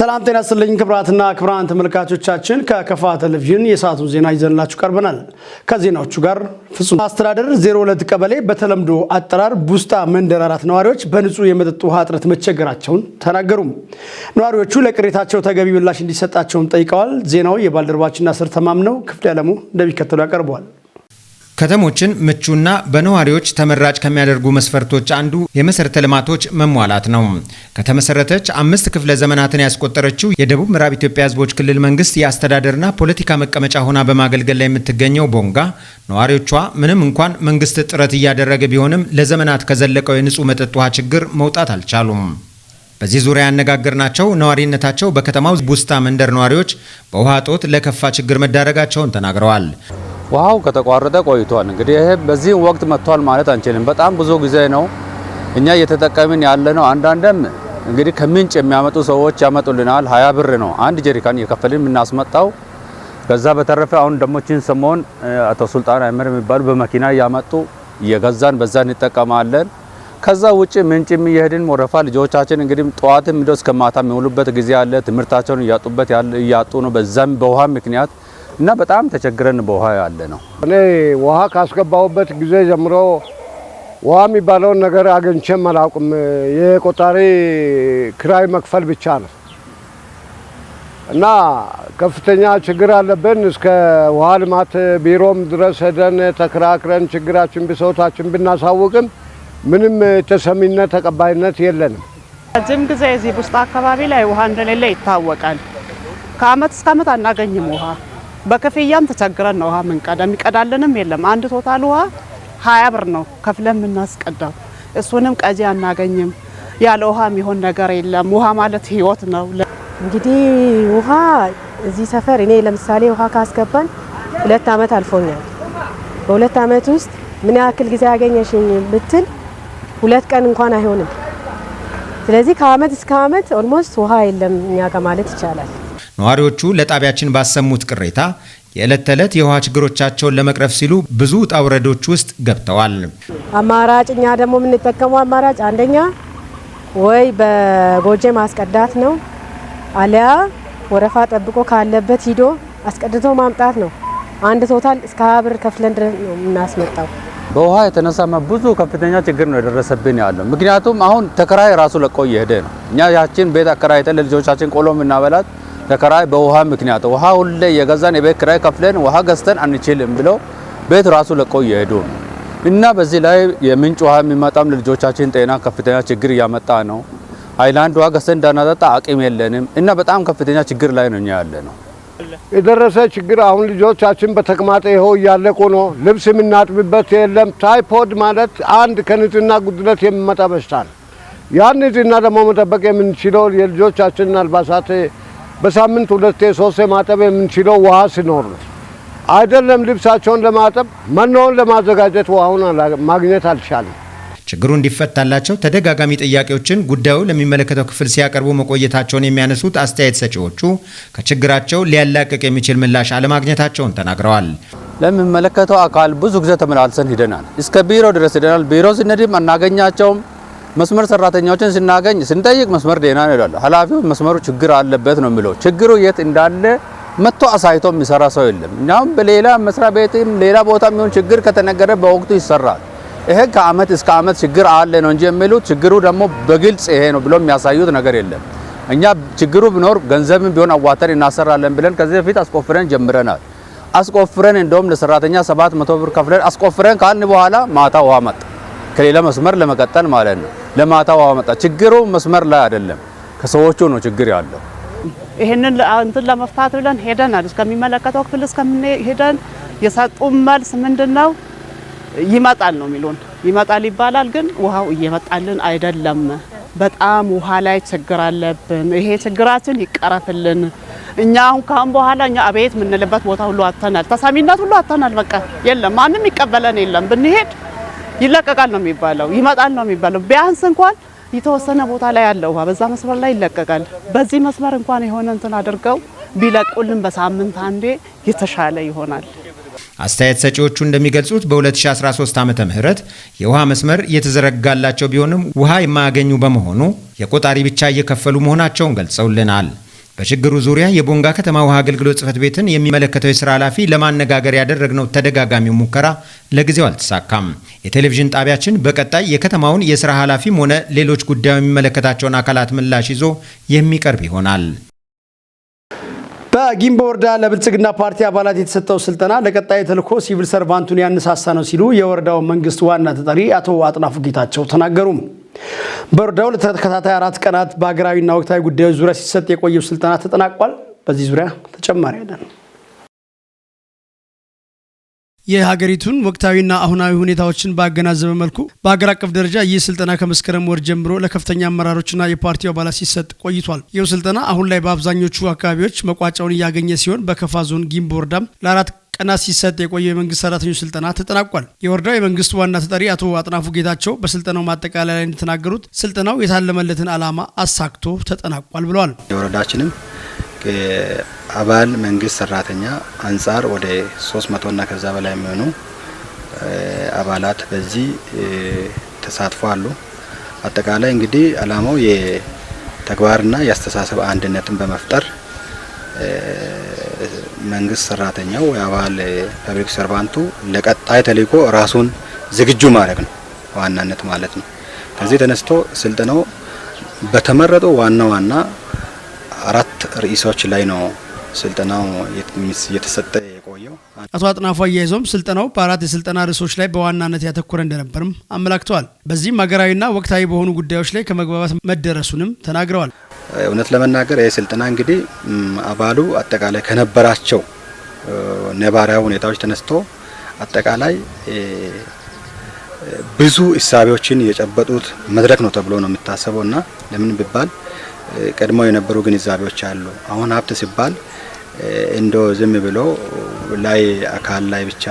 ሰላም ጤና ይስጥልኝ ክቡራትና ክቡራን ተመልካቾቻችን፣ ከከፋ ቴሌቪዥን የሰዓቱን ዜና ይዘንላችሁ ቀርበናል። ከዜናዎቹ ጋር ፍጹም አስተዳደር 02 ቀበሌ በተለምዶ አጠራር ቡስጣ መንደር 4 ነዋሪዎች በንጹህ የመጠጥ ውሃ እጥረት መቸገራቸውን ተናገሩ። ነዋሪዎቹ ለቅሬታቸው ተገቢ ምላሽ እንዲሰጣቸውም ጠይቀዋል። ዜናው የባልደረባችን ናስር ተማምነው፣ ክፍሌ ዓለሙ እንደሚከተለው ያቀርበዋል። ከተሞችን ምቹና በነዋሪዎች ተመራጭ ከሚያደርጉ መስፈርቶች አንዱ የመሰረተ ልማቶች መሟላት ነው። ከተመሰረተች 5 ክፍለ ዘመናትን ያስቆጠረችው የደቡብ ምዕራብ ኢትዮጵያ ሕዝቦች ክልል መንግስት የአስተዳደርና ፖለቲካ መቀመጫ ሆና በማገልገል ላይ የምትገኘው ቦንጋ ነዋሪዎቿ ምንም እንኳን መንግስት ጥረት እያደረገ ቢሆንም ለዘመናት ከዘለቀው የንጹህ መጠጥ ውሃ ችግር መውጣት አልቻሉም። በዚህ ዙሪያ ያነጋገርናቸው ነዋሪነታቸው በከተማው ቡስታ መንደር ነዋሪዎች በውሃ እጦት ለከፋ ችግር መዳረጋቸውን ተናግረዋል። ውሃው ከተቋረጠ ቆይቷል። እንግዲህ ይሄ በዚህ ወቅት መጥቷል ማለት አንችልም። በጣም ብዙ ጊዜ ነው እኛ እየተጠቀምን ያለ ነው። አንዳንድም እንግዲህ ከምንጭ የሚያመጡ ሰዎች ያመጡልናል። 20 ብር ነው አንድ ጀሪካን እየከፈልን የምናስመጣው። ከዛ በተረፈ አሁን ደግሞ ችን ሰሞን አቶ ሱልጣን አይመር የሚባሉ በመኪና እያመጡ እየገዛን በዛ እንጠቀማለን። ከዛ ውጭ ምንጭም እየሄድን ወረፋ ልጆቻችን እንግዲህ ጠዋትም እንደው እስከ ማታ የሚውሉበት ጊዜ አለ። ትምህርታቸውን እያጡበት እያጡ ነው። በዛም በውሃ ምክንያት እና በጣም ተቸግረን በውሃ ያለ ነው። እኔ ውሃ ካስገባሁበት ጊዜ ጀምሮ ውሃ የሚባለውን ነገር አግኝቼም አላውቅም። የቆጣሪ ክራይ መክፈል ብቻ ነው እና ከፍተኛ ችግር አለብን። እስከ ውሃ ልማት ቢሮም ድረስ ሄደን ተከራክረን ችግራችን ብሶታችን ብናሳውቅም ምንም ተሰሚነት ተቀባይነት የለንም። ረጅም ጊዜ እዚህ ቡስጣ አካባቢ ላይ ውሃ እንደሌለ ይታወቃል። ከአመት እስከ አመት አናገኝም ውሃ። በክፍያም ተቸግረን ነው ውሃ ምንቀዳ፣ የሚቀዳልንም የለም። አንድ ቶታል ውሃ 20 ብር ነው ከፍለን የምናስቀዳው። እሱንም ቀጂ አናገኝም። ያለ ውሃ የሚሆን ነገር የለም። ውሃ ማለት ህይወት ነው። እንግዲህ ውሃ እዚህ ሰፈር እኔ ለምሳሌ ውሃ ካስገባን 2 አመት አልፎኛል። በ2 አመት ውስጥ ምን ያክል ጊዜ ያገኘሽኝ ብትል 2 ቀን እንኳን አይሆንም። ስለዚህ ከአመት እስከ አመት almost ውሃ የለም እኛ ጋር ማለት ይቻላል። ነዋሪዎቹ ለጣቢያችን ባሰሙት ቅሬታ የዕለት ተዕለት የውሃ ችግሮቻቸውን ለመቅረፍ ሲሉ ብዙ ውጣ ውረዶች ውስጥ ገብተዋል። አማራጭ እኛ ደግሞ የምንጠቀመው አማራጭ አንደኛ ወይ በጎጄ ማስቀዳት ነው፣ አሊያ ወረፋ ጠብቆ ካለበት ሂዶ አስቀድቶ ማምጣት ነው። አንድ ቶታል እስከ 20 ብር ከፍለን ድረስ ነው የምናስመጣው። በውሃ የተነሳ ብዙ ከፍተኛ ችግር ነው የደረሰብን ያለው። ምክንያቱም አሁን ተከራይ ራሱ ለቆ እየሄደ ነው። እኛ ያችን ቤት አከራይተን ለልጆቻችን ቆሎ የምናበላት ተከራይ በውሃ ምክንያት ውሃ ሁሌ የገዛን የቤት ኪራይ ከፍለን ውሃ ገዝተን አንችልም ብለው ቤት ራሱ ለቆ እየሄዱ ነው እና በዚህ ላይ የምንጭ ውሃ የሚመጣም ለልጆቻችን ጤና ከፍተኛ ችግር እያመጣ ነው። ሃይላንድ ውሃ ገዝተን እንዳናጠጣ አቅም የለንም እና በጣም ከፍተኛ ችግር ላይ ነው እኛ ያለ ነው። የደረሰ ችግር አሁን ልጆቻችን በተቅማጥ ይኸው እያለቁ ነው። ልብስ የምናጥብበት የለም። ታይፎይድ ማለት አንድ ከንጽህና ጉድለት የሚመጣ በሽታ ነው። ያን ንጽህና ደግሞ መጠበቅ የምንችለው የልጆቻችንን አልባሳት በሳምንት 2 3 ማጠብ የምንችለው ውሃ ሲኖር ነው። አይደለም ልብሳቸውን ለማጠብ መኖውን ለማዘጋጀት ውሃውን ማግኘት አልቻለም። ችግሩ እንዲፈታላቸው ተደጋጋሚ ጥያቄዎችን ጉዳዩ ለሚመለከተው ክፍል ሲያቀርቡ መቆየታቸውን የሚያነሱት አስተያየት ሰጪዎቹ ከችግራቸው ሊያላቅቅ የሚችል ምላሽ አለማግኘታቸውን ተናግረዋል። ለሚመለከተው አካል ብዙ ጊዜ ተመላልሰን ሂደናል። እስከ ቢሮ ድረስ ሂደናል። ቢሮ ስንሄድም አናገኛቸውም። መስመር ሰራተኞችን ስናገኝ ስንጠይቅ መስመር ደህና ነው ይላሉ። ኃላፊው መስመሩ ችግር አለበት ነው የሚለው። ችግሩ የት እንዳለ መጥቶ አሳይቶ የሚሰራ ሰው የለም። እኛም በሌላ መስሪያ ቤትም ሌላ ቦታም ይሁን ችግር ከተነገረ በወቅቱ ይሰራል። ይሄ ከአመት እስከ አመት ችግር አለ ነው እንጂ የሚሉት ችግሩ ደግሞ በግልጽ ይሄ ነው ብሎ የሚያሳዩት ነገር የለም። እኛ ችግሩ ቢኖር ገንዘብም ቢሆን አዋተን እናሰራለን ብለን ከዚህ በፊት አስቆፍረን ጀምረናል። አስቆፍረን እንደውም ለሰራተኛ 700 ብር ከፍለን አስቆፍረን ካልን በኋላ ማታ ውሃ መጣ። ከሌላ መስመር ለመቀጠል ማለት ነው። ለማታ ውሃ መጣ። ችግሩ መስመር ላይ አይደለም፣ ከሰዎቹ ነው ችግር ያለው። ይሄንን እንትን ለመፍታት ብለን ሄደናል። እስከሚመለከተው ክፍል እስከምንሄደን የሰጡን መልስ ምንድነው? ይመጣል ነው የሚሉን። ይመጣል ይባላል፣ ግን ውሃው እየመጣልን አይደለም። በጣም ውሃ ላይ ችግር አለብን። ይሄ ችግራችን ይቀረፍልን። እኛ አሁን ካሁን በኋላ እኛ አቤት የምንልበት ቦታ ሁሉ አጥተናል። ተሰሚነት ሁሉ አጥተናል። በቃ የለም፣ ማንም ይቀበለን የለም። ብንሄድ ይለቀቃል ነው የሚባለው፣ ይመጣል ነው የሚባለው። ቢያንስ እንኳን የተወሰነ ቦታ ላይ ያለው ውሃ በዛ መስመር ላይ ይለቀቃል። በዚህ መስመር እንኳን የሆነ እንትን አድርገው ቢለቁልን በሳምንት አንዴ የተሻለ ይሆናል። አስተያየት ሰጪዎቹ እንደሚገልጹት በ2013 ዓመተ ምህረት የውሃ መስመር የተዘረጋላቸው ቢሆንም ውሃ የማያገኙ በመሆኑ የቆጣሪ ብቻ እየከፈሉ መሆናቸውን ገልጸውልናል። በችግሩ ዙሪያ የቦንጋ ከተማ ውሃ አገልግሎት ጽሕፈት ቤትን የሚመለከተው የስራ ኃላፊ ለማነጋገር ያደረግነው ተደጋጋሚው ሙከራ ለጊዜው አልተሳካም። የቴሌቪዥን ጣቢያችን በቀጣይ የከተማውን የስራ ኃላፊም ሆነ ሌሎች ጉዳዩ የሚመለከታቸውን አካላት ምላሽ ይዞ የሚቀርብ ይሆናል። በጊምቦ ወረዳ ለብልጽግና ፓርቲ አባላት የተሰጠው ስልጠና ለቀጣይ ተልዕኮ ሲቪል ሰርቫንቱን ያነሳሳ ነው ሲሉ የወረዳው መንግስት ዋና ተጠሪ አቶ አጥናፉ ጌታቸው ተናገሩ። በወረዳው ለተከታታይ 4 ቀናት በሀገራዊና ወቅታዊ ጉዳዮች ዙሪያ ሲሰጥ የቆየው ስልጠና ተጠናቋል። በዚህ ዙሪያ ተጨማሪ አለን። የሀገሪቱን ወቅታዊና አሁናዊ ሁኔታዎችን ባገናዘበ መልኩ በሀገር አቀፍ ደረጃ ይህ ስልጠና ከመስከረም ወር ጀምሮ ለከፍተኛ አመራሮችና የፓርቲው አባላት ሲሰጥ ቆይቷል። ይህ ስልጠና አሁን ላይ በአብዛኞቹ አካባቢዎች መቋጫውን እያገኘ ሲሆን በከፋ ዞን ጊምቦ ወረዳም ለ4 ቀናት ሲሰጥ የቆየው የመንግስት ሰራተኞች ስልጠና ተጠናቋል። የወረዳው የመንግስት ዋና ተጠሪ አቶ አጥናፉ ጌታቸው በስልጠናው ማጠቃለያ ላይ እንደተናገሩት ስልጠናው የታለመለትን ዓላማ አሳክቶ ተጠናቋል ብለዋል። የወረዳችንም አባል መንግስት ሰራተኛ አንጻር ወደ 300 እና ከዛ በላይ የሚሆኑ አባላት በዚህ ተሳትፎ አሉ። አጠቃላይ እንግዲህ ዓላማው የተግባርና የአስተሳሰብ አንድነትን በመፍጠር መንግስት ሰራተኛው የአባል public servant ኡ ለቀጣይ ተልዕኮ ራሱን ዝግጁ ማድረግ ነው ዋናነት ማለት ነው። ከዚህ ተነስቶ ስልጠናው በተመረጡ ዋና ዋና 4 ርዕሶች ላይ ነው ስልጠናው የተሰጠ የቆየው። አቶ አጥናፉ አያይዘውም ስልጠናው በ4 የስልጠና ርዕሶች ላይ በዋናነት ያተኮረ እንደነበርም አመላክተዋል። በዚህም ሀገራዊና ወቅታዊ በሆኑ ጉዳዮች ላይ ከመግባባት መደረሱንም ተናግረዋል። እውነት ለመናገር ይህ ስልጠና እንግዲህ አባሉ አጠቃላይ ከነበራቸው ነባራዊ ሁኔታዎች ተነስቶ አጠቃላይ ብዙ እሳቤዎችን የጨበጡት መድረክ ነው ተብሎ ነው የሚታሰበውና ለምን ቢባል ቀድሞ የነበሩ ግንዛቤዎች አሉ። አሁን ሀብት ሲባል እንዶ ዝም ብሎ ላይ አካል ላይ ብቻ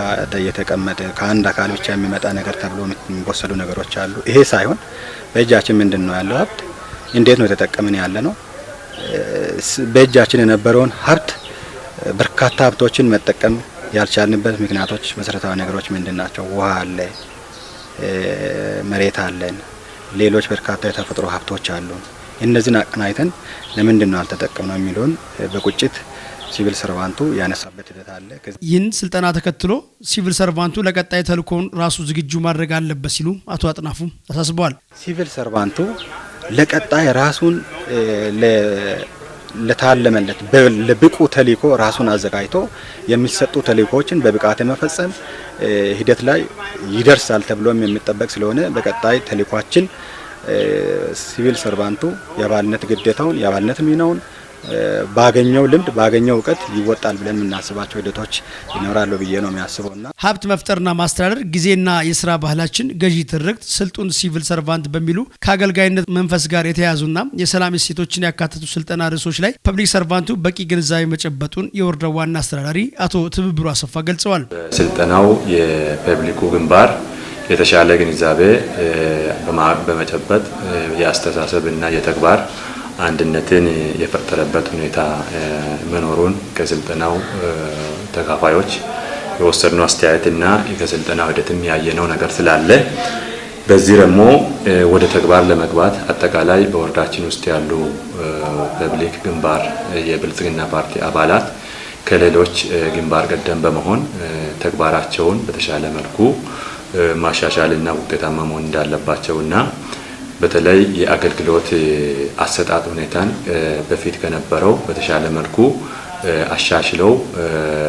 የተቀመጠ ከአንድ አካል ብቻ የሚመጣ ነገር ተብሎ የሚወሰዱ ነገሮች አሉ። ይሄ ሳይሆን በእጃችን ምንድነው ያለው ሀብት፣ እንዴት ነው የተጠቀምን ያለ ነው። በእጃችን የነበረውን ሀብት በርካታ ሀብቶችን መጠቀም ያልቻልንበት ምክንያቶች መሰረታዊ ነገሮች ምንድናቸው? ውሃ አለ፣ መሬት አለን፣ ሌሎች በርካታ የተፈጥሮ ሀብቶች አሉ። እነዚህን አቀናይተን ለምንድን ነው ያልተጠቀምነው የሚለውን በቁጭት ሲቪል ሰርቫንቱ ያነሳበት ሂደት አለ። ይህን ስልጠና ተከትሎ ሲቪል ሰርቫንቱ ለቀጣይ ተልእኮውን ራሱ ዝግጁ ማድረግ አለበት ሲሉ አቶ አጥናፉ አሳስበዋል። ሲቪል ሰርቫንቱ ለቀጣይ ራሱን ለታለመለት ለብቁ ተልእኮ ራሱን አዘጋጅቶ የሚሰጡ ተልእኮዎችን በብቃት መፈጸም ሂደት ላይ ይደርሳል ተብሎም የሚጠበቅ ስለሆነ በቀጣይ ተልእኮአችን ሲቪል ሰርቫንቱ የአባልነት ግዴታውን የአባልነት ሚናውን ባገኘው ልምድ ባገኘው እውቀት ይወጣል ብለን የምናስባቸው ሂደቶች ይኖራሉ ብዬ ነው የሚያስበውና ሀብት መፍጠርና ማስተዳደር ጊዜና የስራ ባህላችን ገዢ ትርክት ስልጡን ሲቪል ሰርቫንት በሚሉ ከአገልጋይነት መንፈስ ጋር የተያያዙና የሰላም እሴቶችን ያካተቱ ስልጠና ርዕሶች ላይ public servant ኡ በቂ ግንዛቤ መጨበጡን የወረዳው ዋና አስተዳዳሪ አቶ ትብብሩ አሰፋ ገልጸዋል። ስልጠናው የ public ኡ ግንባር የተሻለ ግንዛቤ በመጨበጥ የአስተሳሰብና የተግባር አንድነትን የፈጠረበት ሁኔታ መኖሩን ከስልጠናው ተካፋዮች የወሰድነው አስተያየትና ከስልጠናው ሂደትም ያየነው ነገር ስላለ በዚህ ደግሞ ወደ ተግባር ለመግባት አጠቃላይ በወረዳችን ውስጥ ያሉ public ግንባር የብልጽግና ፓርቲ አባላት ከሌሎች ግንባር ቀደም በመሆን ተግባራቸውን በተሻለ መልኩ ማሻሻልና ውጤታማ መሆን እንዳለባቸውና በተለይ የአገልግሎት አሰጣጥ ሁኔታን በፊት ከነበረው በተሻለ መልኩ አሻሽለው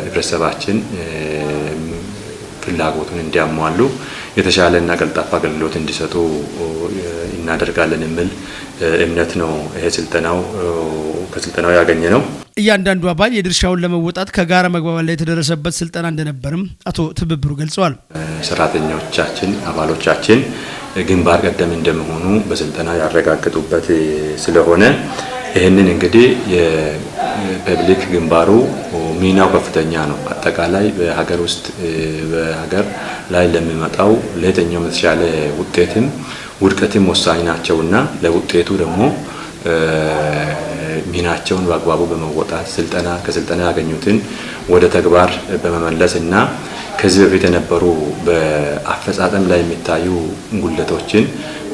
ህብረተሰባችን ፍላጎቱን እንዲያሟሉ የተሻለና ቀልጣፋ አገልግሎት እንዲሰጡ እናደርጋለን የሚል እምነት ነው ይሄ ስልጠናው ከስልጠናው ያገኘነው። እያንዳንዱ አባል የድርሻውን ለመወጣት ከጋራ መግባባት ላይ የተደረሰበት ስልጠና እንደነበርም አቶ ትብብሩ ገልጸዋል። ሰራተኞቻችን አባሎቻችን ግንባር ቀደም እንደመሆኑ በስልጠና ያረጋግጡበት ስለሆነ ይሄንን እንግዲህ የፐብሊክ ግንባሩ ሚናው ከፍተኛ ነው። አጠቃላይ በሀገር ውስጥ በሀገር ላይ ለሚመጣው ለየትኛውም የተሻለ ውጤትም ውድቀትም ወሳኝ ናቸውና ለውጤቱ ደግሞ ሚናቸውን በአግባቡ በመወጣት ስልጠና ከስልጠና ያገኙትን ወደ ተግባር በመመለስና ከዚህ በፊት የነበሩ በአፈጻጸም ላይ የሚታዩ ጉድለቶችን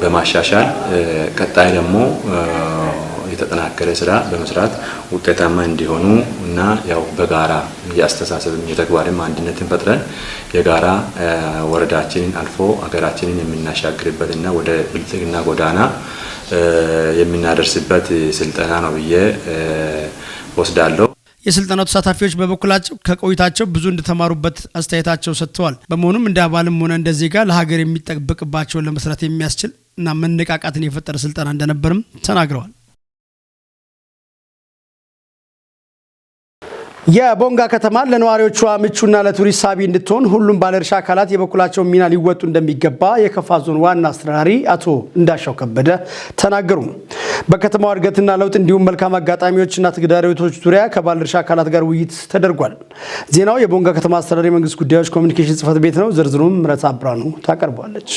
በማሻሻል ቀጣይ ደግሞ የተጠናከረ ስራ በመስራት ውጤታማ እንዲሆኑ እና ያው በጋራ የአስተሳሰብም የተግባርም አንድነትን ፈጥረን የጋራ ወረዳችንን አልፎ ሀገራችንን የምናሻግርበት እና ወደ ብልጽግና ጎዳና የምናደርስበት ስልጠና ነው ብዬ ወስዳለሁ። የስልጠናው ተሳታፊዎች በበኩላቸው ከቆይታቸው ብዙ እንደተማሩበት አስተያየታቸው ሰጥተዋል። በመሆኑም እንደ አባልም ሆነ እንደ ዜጋ ለሀገር የሚጠበቅባቸውን ለመስራት የሚያስችል እና መነቃቃትን የፈጠረ ስልጠና እንደነበርም ተናግረዋል። የቦንጋ ከተማ ለነዋሪዎቿ ምቹና ለቱሪስት ሳቢ እንድትሆን ሁሉም ባለድርሻ አካላት የበኩላቸውን ሚና ሊወጡ እንደሚገባ የከፋ ዞን ዋና አስተዳዳሪ አቶ እንዳሻው ከበደ ተናገሩ። በከተማዋ እድገትና ለውጥ እንዲሁም መልካም አጋጣሚዎችና ተግዳሮቶች ዙሪያ ከባለድርሻ አካላት ጋር ውይይት ተደርጓል። ዜናው የቦንጋ ከተማ አስተዳደር የመንግስት ጉዳዮች ኮሚኒኬሽን ጽሕፈት ቤት ነው። ዝርዝሩም ምረት አብራኑ ታቀርበዋለች።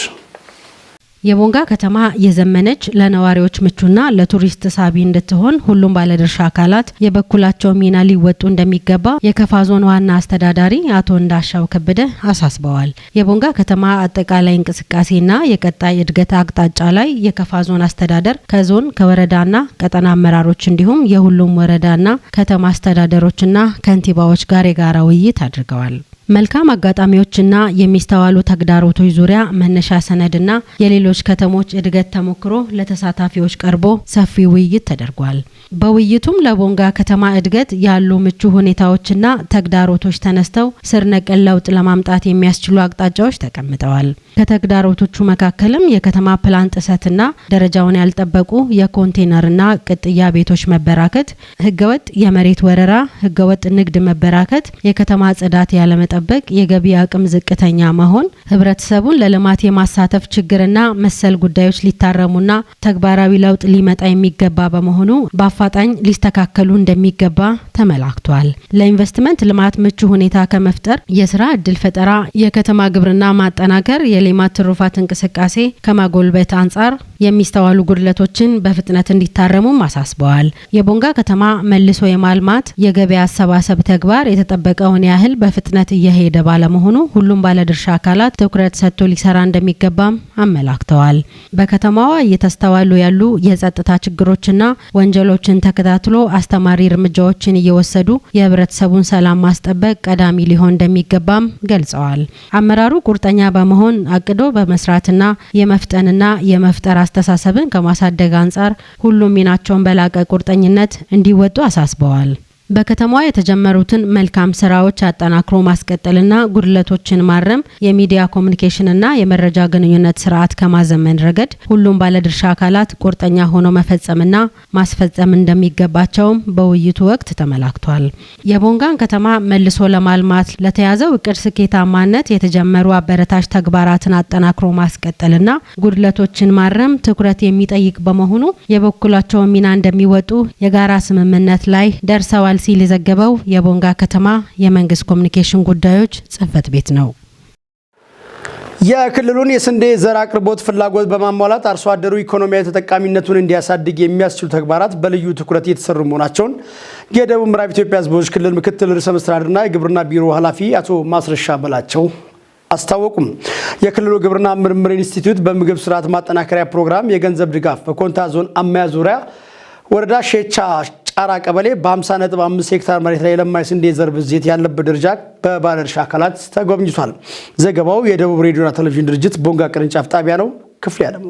የቦንጋ ከተማ የዘመነች፣ ለነዋሪዎች ምቹና ለቱሪስት ሳቢ እንድትሆን ሁሉም ባለድርሻ አካላት የበኩላቸው ሚና ሊወጡ እንደሚገባ የከፋ ዞን ዋና አስተዳዳሪ አቶ እንዳሻው ከበደ አሳስበዋል። የቦንጋ ከተማ አጠቃላይ እንቅስቃሴና የቀጣይ እድገት አቅጣጫ ላይ የከፋ ዞን አስተዳደር ከዞን፣ ከወረዳና ቀጠና አመራሮች እንዲሁም የሁሉም ወረዳና ከተማ አስተዳደሮችና ከንቲባዎች ጋር የጋራ ውይይት አድርገዋል። መልካም አጋጣሚዎችና የሚስተዋሉ ተግዳሮቶች ዙሪያ መነሻ ሰነድና የሌሎች ከተሞች እድገት ተሞክሮ ለተሳታፊዎች ቀርቦ ሰፊ ውይይት ተደርጓል። በውይይቱም ለቦንጋ ከተማ እድገት ያሉ ምቹ ሁኔታዎችና ተግዳሮቶች ተነስተው ስር ነቀል ለውጥ ለማምጣት የሚያስችሉ አቅጣጫዎች ተቀምጠዋል። ከተግዳሮቶቹ መካከልም የከተማ ፕላን ጥሰትና ደረጃውን ያልጠበቁ የኮንቴነርና ቅጥያ ቤቶች መበራከት፣ ህገወጥ የመሬት ወረራ፣ ህገወጥ ንግድ መበራከት፣ የከተማ ጽዳት ያለመጠበቅ፣ የገቢ አቅም ዝቅተኛ መሆን፣ ህብረተሰቡን ለልማት የማሳተፍ ችግርና መሰል ጉዳዮች ሊታረሙና ተግባራዊ ለውጥ ሊመጣ የሚገባ በመሆኑ በአፋጣኝ ሊስተካከሉ እንደሚገባ ተመላክቷል። ለኢንቨስትመንት ልማት ምቹ ሁኔታ ከመፍጠር፣ የስራ እድል ፈጠራ፣ የከተማ ግብርና ማጠናከር፣ የሌማት ትሩፋት እንቅስቃሴ ከማጎልበት አንጻር የሚስተዋሉ ጉድለቶችን በፍጥነት እንዲታረሙም አሳስበዋል። የቦንጋ ከተማ መልሶ የማልማት የገበያ አሰባሰብ ተግባር የተጠበቀውን ያህል በፍጥነት እየሄደ ባለመሆኑ ሁሉም ባለድርሻ አካላት ትኩረት ሰጥቶ ሊሰራ እንደሚገባም አመላክተዋል። በከተማዋ እየተስተዋሉ ያሉ የጸጥታ ችግሮችና ወንጀሎችን ተከታትሎ አስተማሪ እርምጃዎችን እየወሰዱ የህብረተሰቡን ሰላም ማስጠበቅ ቀዳሚ ሊሆን እንደሚገባም ገልጸዋል። አመራሩ ቁርጠኛ በመሆን አቅዶ በመስራትና የመፍጠንና የመፍጠር አስተሳሰብን ከማሳደግ አንጻር ሁሉም ሚናቸውን በላቀ ቁርጠኝነት እንዲወጡ አሳስበዋል። በከተማዋ የተጀመሩትን መልካም ስራዎች አጠናክሮ ማስቀጠልና ጉድለቶችን ማረም፣ የሚዲያ ኮሚኒኬሽንና የመረጃ ግንኙነት ስርዓት ከማዘመን ረገድ ሁሉም ባለድርሻ አካላት ቁርጠኛ ሆነው መፈጸምና ማስፈጸም እንደሚገባቸውም በውይይቱ ወቅት ተመላክቷል። የቦንጋን ከተማ መልሶ ለማልማት ለተያዘው እቅድ ስኬታማነት የተጀመሩ አበረታች ተግባራትን አጠናክሮ ማስቀጠልና ጉድለቶችን ማረም ትኩረት የሚጠይቅ በመሆኑ የበኩላቸውን ሚና እንደሚወጡ የጋራ ስምምነት ላይ ደርሰዋል ሲል የዘገበው የቦንጋ ከተማ የመንግስት ኮሚኒኬሽን ጉዳዮች ጽሕፈት ቤት ነው። የክልሉን የስንዴ ዘር አቅርቦት ፍላጎት በማሟላት አርሶ አደሩ ኢኮኖሚያዊ ተጠቃሚነቱን እንዲያሳድግ የሚያስችሉ ተግባራት በልዩ ትኩረት እየተሰሩ መሆናቸውን የደቡብ ምዕራብ ኢትዮጵያ ሕዝቦች ክልል ምክትል ርዕሰ መስተዳድርና የግብርና ቢሮ ኃላፊ አቶ ማስረሻ በላቸው አስታወቁም። የክልሉ ግብርና ምርምር ኢንስቲትዩት በምግብ ስርዓት ማጠናከሪያ ፕሮግራም የገንዘብ ድጋፍ በኮንታ ዞን አማያ ዙሪያ ወረዳ ሼቻ ጫራ ቀበሌ በ50.5 ሄክታር መሬት ላይ የለማ የስንዴ ዘር ብዜት ያለበት ደረጃ በባለድርሻ አካላት ተጎብኝቷል። ዘገባው የደቡብ ሬዲዮና ቴሌቪዥን ድርጅት ቦንጋ ቅርንጫፍ ጣቢያ ነው። ክፍሌ ያለሙ።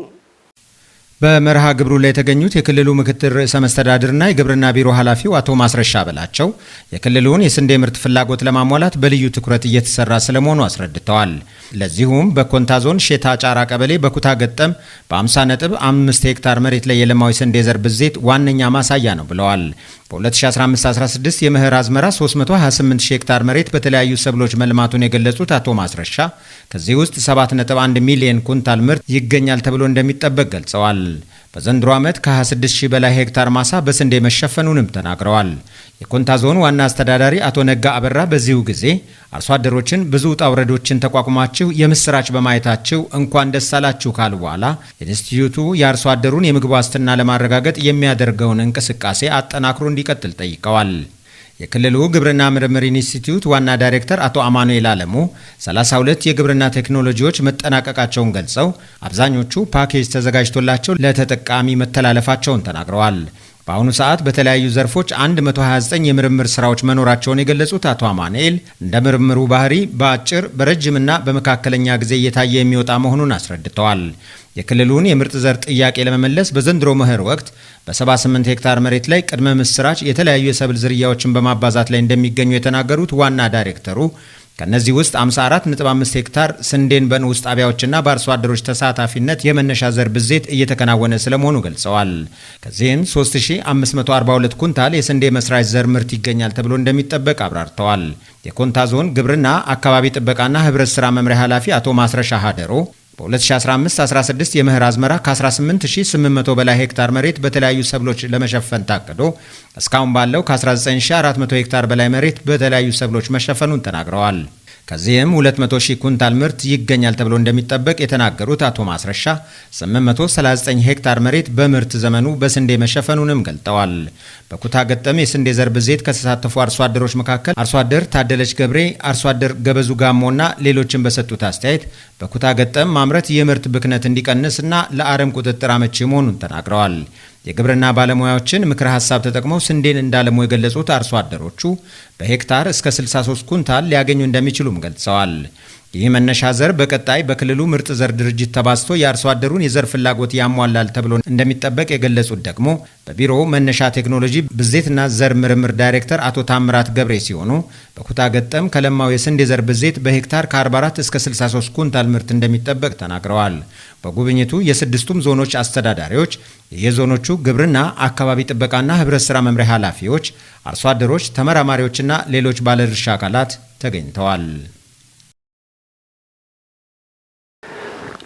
በመርሃ ግብሩ ላይ የተገኙት የክልሉ ምክትል ርዕሰ መስተዳድርና የግብርና ቢሮ ኃላፊው አቶ ማስረሻ በላቸው የክልሉን የስንዴ ምርት ፍላጎት ለማሟላት በልዩ ትኩረት እየተሰራ ስለመሆኑ አስረድተዋል። ለዚሁም በኮንታ ዞን ሼታ ጫራ ቀበሌ በኩታ ገጠም በ50.5 ሄክታር መሬት ላይ የለማው የስንዴ ዘር ብዜት ዋነኛ ማሳያ ነው ብለዋል። በ2015/16 የመኸር አዝመራ 328 ሺህ ሄክታር መሬት በተለያዩ ሰብሎች መልማቱን የገለጹት አቶ ማስረሻ ከዚህ ውስጥ 7.1 ሚሊዮን ኩንታል ምርት ይገኛል ተብሎ እንደሚጠበቅ ገልጸዋል። በዘንድሮ ዓመት ከ26 ሺህ በላይ ሄክታር ማሳ በስንዴ መሸፈኑንም ተናግረዋል። የኮንታ ዞን ዋና አስተዳዳሪ አቶ ነጋ አበራ በዚሁ ጊዜ አርሶ አደሮችን ብዙ ውጣ ውረዶችን ተቋቁማችሁ የምስራች በማየታችሁ እንኳን ደስ አላችሁ ካሉ በኋላ ኢንስቲትዩቱ የአርሶ አደሩን የምግብ ዋስትና ለማረጋገጥ የሚያደርገውን እንቅስቃሴ አጠናክሮ እንዲቀጥል ጠይቀዋል። የክልሉ ግብርና ምርምር ኢንስቲትዩት ዋና ዳይሬክተር አቶ አማኑኤል አለሙ 32 የግብርና ቴክኖሎጂዎች መጠናቀቃቸውን ገልጸው አብዛኞቹ ፓኬጅ ተዘጋጅቶላቸው ለተጠቃሚ መተላለፋቸውን ተናግረዋል። በአሁኑ ሰዓት በተለያዩ ዘርፎች 129 የምርምር ስራዎች መኖራቸውን የገለጹት አቶ አማኑኤል እንደ ምርምሩ ባህሪ በአጭር፣ በረጅምና በመካከለኛ ጊዜ እየታየ የሚወጣ መሆኑን አስረድተዋል። የክልሉን የምርጥ ዘር ጥያቄ ለመመለስ በዘንድሮ መኸር ወቅት በ78 ሄክታር መሬት ላይ ቅድመ ምስራች የተለያዩ የሰብል ዝርያዎችን በማባዛት ላይ እንደሚገኙ የተናገሩት ዋና ዳይሬክተሩ፣ ከነዚህ ውስጥ 54.5 ሄክታር ስንዴን በንዑስ ጣቢያዎችና በአርሶ አደሮች ተሳታፊነት የመነሻ ዘር ብዜት እየተከናወነ ስለመሆኑ ገልጸዋል። ከዚህም 3542 ኩንታል የስንዴ መስራች ዘር ምርት ይገኛል ተብሎ እንደሚጠበቅ አብራርተዋል። የኮንታ ዞን ግብርና፣ አካባቢ ጥበቃና ህብረት ስራ መምሪያ ኃላፊ አቶ ማስረሻ ሀደሮ በ2015-16 የመኸር አዝመራ ከ18,800 በላይ ሄክታር መሬት በተለያዩ ሰብሎች ለመሸፈን ታቅዶ እስካሁን ባለው ከ19,400 ሄክታር በላይ መሬት በተለያዩ ሰብሎች መሸፈኑን ተናግረዋል። ከዚህም 200 ሺህ ኩንታል ምርት ይገኛል ተብሎ እንደሚጠበቅ የተናገሩት አቶ ማስረሻ፣ 839 ሄክታር መሬት በምርት ዘመኑ በስንዴ መሸፈኑንም ገልጠዋል። በኩታ ገጠም የስንዴ ዘር ብዜት ከተሳተፉ አርሶ አደሮች መካከል አርሶ አደር ታደለች ገብሬ፣ አርሶ አደር ገበዙ ጋሞና ሌሎችን በሰጡት አስተያየት በኩታ ገጠም ማምረት የምርት ብክነት እንዲቀንስና ለአረም ቁጥጥር አመቺ መሆኑን ተናግረዋል። የግብርና ባለሙያዎችን ምክረ ሀሳብ ተጠቅመው ስንዴን እንዳለሙ የገለጹት አርሶ አደሮቹ በሄክታር እስከ 63 ኩንታል ሊያገኙ እንደሚችሉም ገልጸዋል። ይህ መነሻ ዘር በቀጣይ በክልሉ ምርጥ ዘር ድርጅት ተባዝቶ የአርሶ አደሩን የዘር ፍላጎት ያሟላል ተብሎ እንደሚጠበቅ የገለጹት ደግሞ በቢሮው መነሻ ቴክኖሎጂ ብዜትና ዘር ምርምር ዳይሬክተር አቶ ታምራት ገብሬ ሲሆኑ፣ በኩታ ገጠም ከለማው የስንዴ ዘር ብዜት በሄክታር ከ44 እስከ 63 ኩንታል ምርት እንደሚጠበቅ ተናግረዋል። በጉብኝቱ የስድስቱም ዞኖች አስተዳዳሪዎች፣ የዞኖቹ ግብርና፣ አካባቢ ጥበቃና ህብረት ስራ መምሪያ ኃላፊዎች፣ አርሶ አደሮች፣ ተመራማሪዎችና ሌሎች ባለድርሻ አካላት ተገኝተዋል።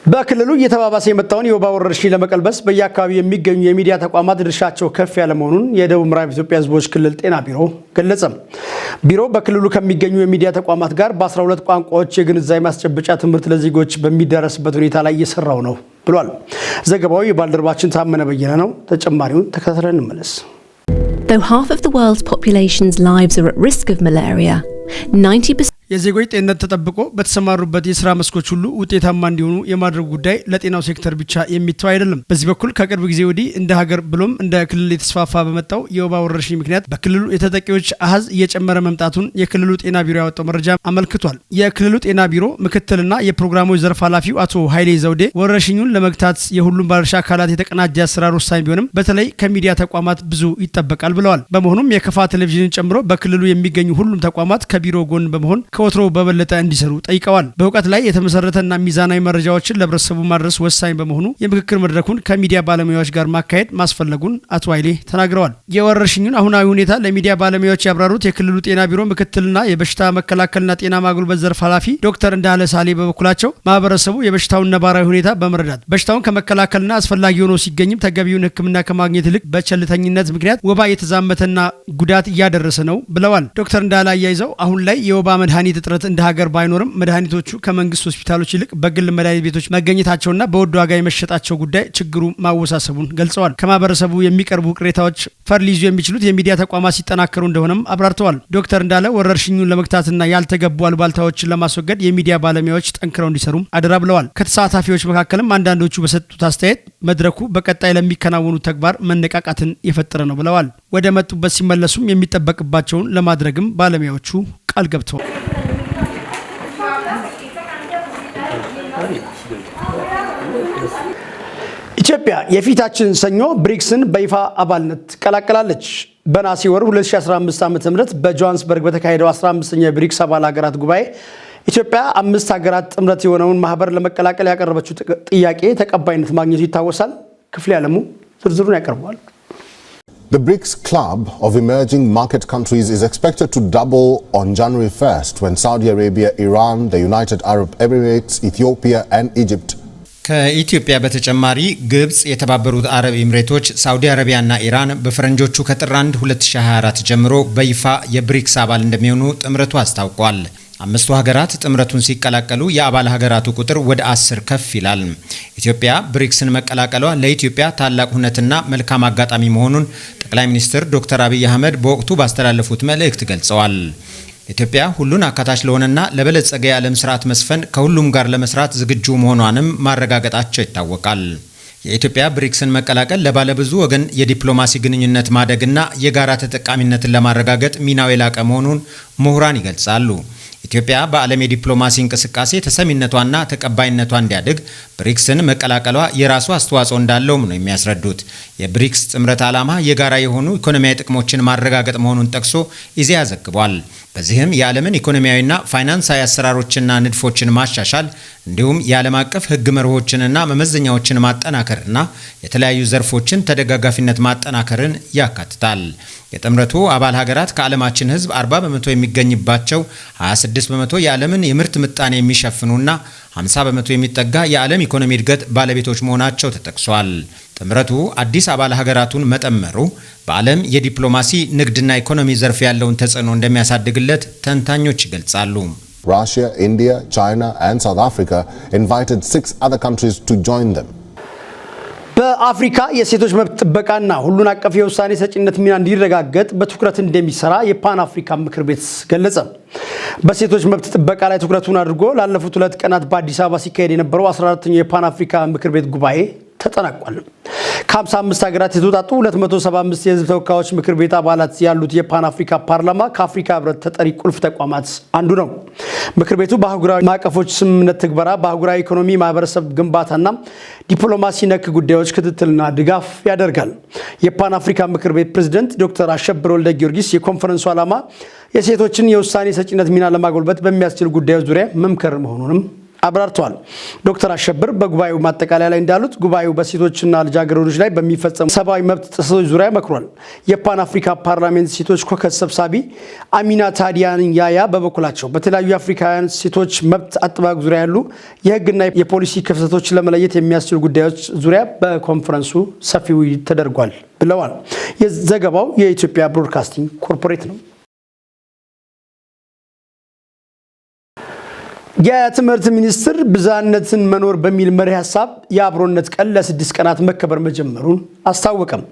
በክልሉ እየተባባሰ የመጣውን የወባ ወረርሽኝ ለመቀልበስ በየአካባቢው የሚገኙ የሚዲያ ተቋማት ድርሻቸው ከፍ ያለ መሆኑን የደቡብ ምዕራብ ኢትዮጵያ ሕዝቦች ክልል ጤና ቢሮ ገለጸ። ቢሮው በክልሉ ከሚገኙ የሚዲያ ተቋማት ጋር በ12 ቋንቋዎች የግንዛቤ ማስጨበጫ ትምህርት ለዜጎች በሚዳረስበት ሁኔታ ላይ እየሰራው ነው ብሏል። ዘገባው የባልደረባችን ታመነ በየነ ነው። ተጨማሪውን ተከታትለን እንመለስ። Though half of the world's population's lives are at risk of malaria, 90% የዜጎች ጤንነት ተጠብቆ በተሰማሩበት የስራ መስኮች ሁሉ ውጤታማ እንዲሆኑ የማድረጉ ጉዳይ ለጤናው ሴክተር ብቻ የሚተው አይደለም። በዚህ በኩል ከቅርብ ጊዜ ወዲህ እንደ ሀገር ብሎም እንደ ክልል እየተስፋፋ በመጣው የወባ ወረርሽኝ ምክንያት በክልሉ የተጠቂዎች አሀዝ እየጨመረ መምጣቱን የክልሉ ጤና ቢሮ ያወጣው መረጃ አመልክቷል። የክልሉ ጤና ቢሮ ምክትልና የፕሮግራሞች ዘርፍ ኃላፊው አቶ ኃይሌ ዘውዴ ወረርሽኙን ለመግታት የሁሉም ባለድርሻ አካላት የተቀናጀ አሰራር ወሳኝ ቢሆንም በተለይ ከሚዲያ ተቋማት ብዙ ይጠበቃል ብለዋል። በመሆኑም የከፋ ቴሌቪዥንን ጨምሮ በክልሉ የሚገኙ ሁሉም ተቋማት ከቢሮ ጎን በመሆን ከወትሮ በበለጠ እንዲሰሩ ጠይቀዋል። በእውቀት ላይ የተመሰረተና ሚዛናዊ መረጃዎችን ለህብረተሰቡ ማድረስ ወሳኝ በመሆኑ የምክክር መድረኩን ከሚዲያ ባለሙያዎች ጋር ማካሄድ ማስፈለጉን አቶ ኃይሌ ተናግረዋል። የወረርሽኙን አሁናዊ ሁኔታ ለሚዲያ ባለሙያዎች ያብራሩት የክልሉ ጤና ቢሮ ምክትልና የበሽታ መከላከልና ጤና ማጎልበት ዘርፍ ኃላፊ ዶክተር እንዳለ ሳሌ በበኩላቸው ማህበረሰቡ የበሽታውን ነባራዊ ሁኔታ በመረዳት በሽታውን ከመከላከልና አስፈላጊ ሆኖ ሲገኝም ተገቢውን ሕክምና ከማግኘት ይልቅ በቸልተኝነት ምክንያት ወባ እየተዛመተና ጉዳት እያደረሰ ነው ብለዋል። ዶክተር እንዳለ አያይዘው አሁን ላይ የወባ መድኃኒት እጥረት እንደ ሀገር ባይኖርም መድኃኒቶቹ ከመንግስት ሆስፒታሎች ይልቅ በግል መድኃኒት ቤቶች መገኘታቸውና በውድ ዋጋ የመሸጣቸው ጉዳይ ችግሩ ማወሳሰቡን ገልጸዋል። ከማህበረሰቡ የሚቀርቡ ቅሬታዎች ፈር ሊይዙ የሚችሉት የሚዲያ ተቋማት ሲጠናከሩ እንደሆነም አብራርተዋል። ዶክተር እንዳለ ወረርሽኙን ለመግታትና ያልተገቡ አሉባልታዎችን ለማስወገድ የሚዲያ ባለሙያዎች ጠንክረው እንዲሰሩም አደራ ብለዋል። ከተሳታፊዎች መካከልም አንዳንዶቹ በሰጡት አስተያየት መድረኩ በቀጣይ ለሚከናወኑ ተግባር መነቃቃትን የፈጠረ ነው ብለዋል። ወደ መጡበት ሲመለሱም የሚጠበቅባቸውን ለማድረግም ባለሙያዎቹ ቃል ገብተዋል። ኢትዮጵያ የፊታችን ሰኞ ብሪክስን በይፋ አባልነት ትቀላቀላለች። በነሐሴ ወር 2015 ዓ.ም በጆሃንስበርግ በተካሄደው 15ኛው የብሪክስ አባል ሀገራት ጉባኤ ኢትዮጵያ አምስት ሀገራት ጥምረት የሆነውን ማህበር ለመቀላቀል ያቀረበችው ጥያቄ ተቀባይነት ማግኘቱ ይታወሳል። ክፍሌ ዓለሙ ዝርዝሩን ያቀርበዋል። The BRICS Club of emerging market countries is expected to double on January 1st when Saudi Arabia, Iran, the United Arab Emirates, Ethiopia and Egypt ከኢትዮጵያ በተጨማሪ ግብጽ፣ የተባበሩት አረብ ኤምሬቶች፣ ሳውዲ አረቢያና ኢራን በፈረንጆቹ ከጥር 1 2024 ጀምሮ በይፋ የብሪክስ አባል እንደሚሆኑ ጥምረቱ አስታውቋል። አምስቱ ሀገራት ጥምረቱን ሲቀላቀሉ የአባል ሀገራቱ ቁጥር ወደ 10 ከፍ ይላል። ኢትዮጵያ ብሪክስን መቀላቀሏ ለኢትዮጵያ ታላቅ ሁነትና መልካም አጋጣሚ መሆኑን ጠቅላይ ሚኒስትር ዶክተር አብይ አህመድ በወቅቱ ባስተላለፉት መልእክት ገልጸዋል። ኢትዮጵያ ሁሉን አካታች ለሆነና ለበለጸገ የዓለም ስርዓት መስፈን ከሁሉም ጋር ለመስራት ዝግጁ መሆኗንም ማረጋገጣቸው ይታወቃል። የኢትዮጵያ ብሪክስን መቀላቀል ለባለብዙ ወገን የዲፕሎማሲ ግንኙነት ማደግና የጋራ ተጠቃሚነትን ለማረጋገጥ ሚናው የላቀ መሆኑን ምሁራን ይገልጻሉ። ኢትዮጵያ በዓለም የዲፕሎማሲ እንቅስቃሴ ተሰሚነቷና ተቀባይነቷ እንዲያድግ ብሪክስን መቀላቀሏ የራሱ አስተዋጽኦ እንዳለውም ነው የሚያስረዱት። የብሪክስ ጥምረት ዓላማ የጋራ የሆኑ ኢኮኖሚያዊ ጥቅሞችን ማረጋገጥ መሆኑን ጠቅሶ ኢዜአ ዘግቧል። በዚህም የዓለምን ኢኮኖሚያዊና ፋይናንሳዊ አሰራሮችና ንድፎችን ማሻሻል እንዲሁም የዓለም አቀፍ ሕግ መርሆችንና መመዘኛዎችን ማጠናከርና የተለያዩ ዘርፎችን ተደጋጋፊነት ማጠናከርን ያካትታል። የጥምረቱ አባል ሀገራት ከዓለማችን ሕዝብ 40% የሚገኝባቸው፣ 26% የዓለምን የምርት ምጣኔ የሚሸፍኑና 50% የሚጠጋ የዓለም ኢኮኖሚ እድገት ባለቤቶች መሆናቸው ተጠቅሷል። ጥምረቱ አዲስ አባል ሀገራቱን መጠመሩ በዓለም የዲፕሎማሲ፣ ንግድና ኢኮኖሚ ዘርፍ ያለውን ተጽዕኖ እንደሚያሳድግለት ተንታኞች ይገልጻሉ። Russia, India, China, and South Africa invited six other countries to join them. በአፍሪካ የሴቶች መብት ጥበቃና ሁሉን አቀፍ የውሳኔ ሰጪነት ሚና እንዲረጋገጥ በትኩረት እንደሚሰራ የፓን አፍሪካ ምክር ቤት ገለጸ። በሴቶች መብት ጥበቃ ላይ ትኩረቱን አድርጎ ላለፉት 2 ቀናት በአዲስ አበባ ሲካሄድ የነበረው 14ኛው የፓን አፍሪካ ምክር ቤት ጉባኤ ተጠናቋል። ከ55 ሀገራት የተውጣጡ 275 የህዝብ ተወካዮች ምክር ቤት አባላት ያሉት የፓን አፍሪካ ፓርላማ ከአፍሪካ ህብረት ተጠሪ ቁልፍ ተቋማት አንዱ ነው። ምክር ቤቱ በአህጉራዊ ማዕቀፎች ስምምነት ትግበራ፣ በአህጉራዊ ኢኮኖሚ ማህበረሰብ ግንባታና ዲፕሎማሲ ነክ ጉዳዮች ክትትልና ድጋፍ ያደርጋል። የፓን አፍሪካ ምክር ቤት ፕሬዝደንት ዶክተር አሸብር ወልደ ጊዮርጊስ የኮንፈረንሱ ዓላማ የሴቶችን የውሳኔ ሰጪነት ሚና ለማጎልበት በሚያስችሉ ጉዳዮች ዙሪያ መምከር መሆኑንም አብራርተዋል። ዶክተር አሸብር በጉባኤው ማጠቃለያ ላይ እንዳሉት ጉባኤው በሴቶችና ልጃገረዶች ላይ በሚፈጸሙ ሰብአዊ መብት ጥሰቶች ዙሪያ መክሯል። የፓን አፍሪካ ፓርላሜንት ሴቶች ኮከስ ሰብሳቢ አሚናታ ዲያን ያያ በበኩላቸው በተለያዩ የአፍሪካውያን ሴቶች መብት አጠባበቅ ዙሪያ ያሉ የሕግና የፖሊሲ ክፍተቶች ለመለየት የሚያስችሉ ጉዳዮች ዙሪያ በኮንፈረንሱ ሰፊ ውይይት ተደርጓል ብለዋል። የዘገባው የኢትዮጵያ ብሮድካስቲንግ ኮርፖሬት ነው። የትምህርት ሚኒስቴር ብዝሃነትን መኖር በሚል መሪ ሀሳብ የአብሮነት ቀን ለ6 ቀናት መከበር መጀመሩን አስታወቀም።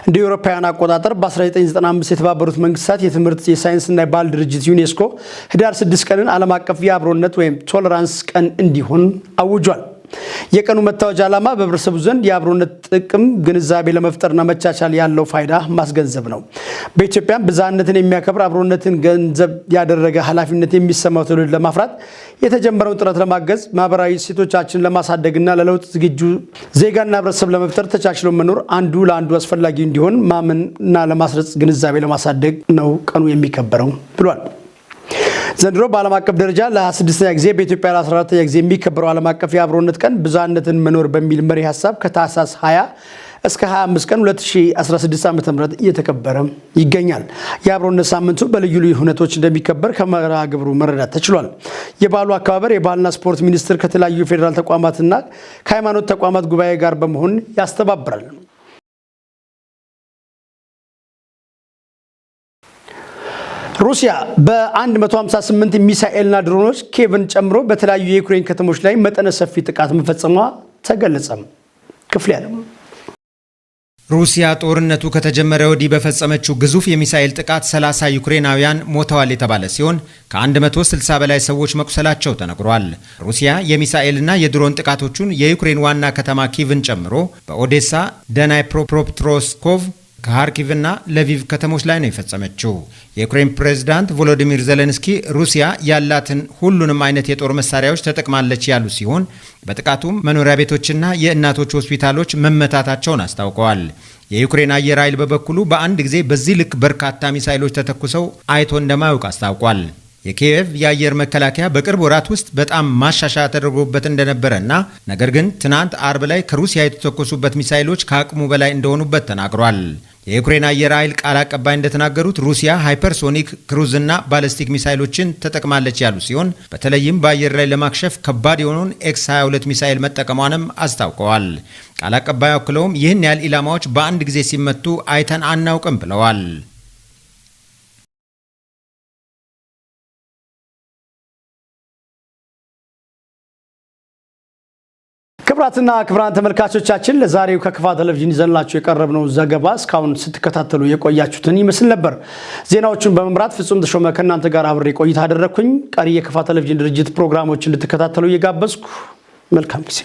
እንደ አውሮፓውያን አቆጣጠር በ1995 የተባበሩት መንግስታት የትምህርት፣ የሳይንስና የባህል ድርጅት ዩኔስኮ ህዳር 6 ቀንን ዓለም አቀፍ የአብሮነት ወይም tolerance ቀን እንዲሆን አውጇል። የቀኑ መታወጅ ዓላማ በህብረተሰቡ ዘንድ የአብሮነት ጥቅም ግንዛቤ ለመፍጠርና መቻቻል ያለው ፋይዳ ማስገንዘብ ነው። በኢትዮጵያም ብዝሃነትን የሚያከብር፣ አብሮነትን ገንዘብ ያደረገ፣ ኃላፊነት የሚሰማው ትውልድ ለማፍራት የተጀመረውን ጥረት ለማገዝ፣ ማህበራዊ እሴቶቻችንን ለማሳደግና ለለውጥ ዝግጁ ዜጋና ህብረተሰብ ለመፍጠር ተቻችሎ መኖር አንዱ ለአንዱ አስፈላጊ እንዲሆን ማመንና ለማስረጽ ግንዛቤ ለማሳደግ ነው ቀኑ የሚከበረው ብሏል። ዘንድሮ በዓለም አቀፍ ደረጃ ለ26ኛ ጊዜ፣ በኢትዮጵያ ለ14ኛ ጊዜ የሚከበረው ዓለም አቀፍ የአብሮነት ቀን ብዝሃነትን መኖር በሚል መሪ ሀሳብ ከታህሳስ 20 እስከ 25 ቀን 2016 ዓ.ም እየተከበረ ይገኛል። የአብሮነት ሳምንቱ በልዩ ልዩ ሁነቶች እንደሚከበር ከመርሃ ግብሩ መረዳት ተችሏል። የበዓሉ አከባበር የባህልና ስፖርት ሚኒስቴር ከተለያዩ የፌዴራል ተቋማትና ከሃይማኖት ተቋማት ጉባኤ ጋር በመሆን ያስተባብራል። ሩሲያ በ158 ሚሳኤልና ድሮኖች ኬቭን ጨምሮ በተለያዩ የዩክሬን ከተሞች ላይ መጠነ ሰፊ ጥቃት መፈጸሟ ተገለጸ። ክፍሌ ያለው። ሩሲያ ጦርነቱ ከተጀመረ ወዲህ በፈጸመችው ግዙፍ የሚሳኤል ጥቃት 30 ዩክሬናውያን ሞተዋል የተባለ ሲሆን ከ160 በላይ ሰዎች መቁሰላቸው ተነግሯል። ሩሲያ የሚሳኤልና የድሮን ጥቃቶቹን የዩክሬን ዋና ከተማ ኪቭን ጨምሮ በኦዴሳ፣ ድናይፕሮፔትሮቭስክ፣ ካርኪቭና ለቪቭ ከተሞች ላይ ነው የፈጸመችው። የዩክሬን ፕሬዝዳንት ቮሎዲሚር ዜሌንስኪ ሩሲያ ያላትን ሁሉንም አይነት የጦር መሳሪያዎች ተጠቅማለች ያሉ ሲሆን በጥቃቱም መኖሪያ ቤቶችና የእናቶች ሆስፒታሎች መመታታቸውን አስታውቀዋል። የዩክሬን አየር ኃይል በበኩሉ በአንድ ጊዜ በዚህ ልክ በርካታ ሚሳይሎች ተተኩሰው አይቶ እንደማያውቅ አስታውቋል። የኪየቭ የአየር መከላከያ በቅርብ ወራት ውስጥ በጣም ማሻሻያ ተደርጎበት እንደነበረና ነገር ግን ትናንት አርብ ላይ ከሩሲያ የተተኮሱበት ሚሳይሎች ከአቅሙ በላይ እንደሆኑበት ተናግሯል። የዩክሬን አየር ኃይል ቃል አቀባይ እንደተናገሩት ሩሲያ ሃይፐርሶኒክ፣ ክሩዝና ባለስቲክ ሚሳይሎችን ተጠቅማለች ያሉ ሲሆን በተለይም በአየር ላይ ለማክሸፍ ከባድ የሆነውን ኤክስ 22 ሚሳይል መጠቀሟንም አስታውቀዋል። ቃል አቀባዩ አክለውም ይህን ያህል ኢላማዎች በአንድ ጊዜ ሲመቱ አይተን አናውቅም ብለዋል። ክቡራትና ክቡራን ተመልካቾቻችን፣ ለዛሬው ከከፋ ቴሌቪዥን ይዘንላችሁ የቀረብነው ዘገባ እስካሁን ስትከታተሉ የቆያችሁትን ይመስል ነበር። ዜናዎቹን በመምራት ፍጹም ተሾመ ከእናንተ ጋር አብሬ ቆይታ አደረግኩኝ። ቀሪ የከፋ ቴሌቪዥን ድርጅት ፕሮግራሞች እንድትከታተሉ እየጋበዝኩ መልካም ጊዜ።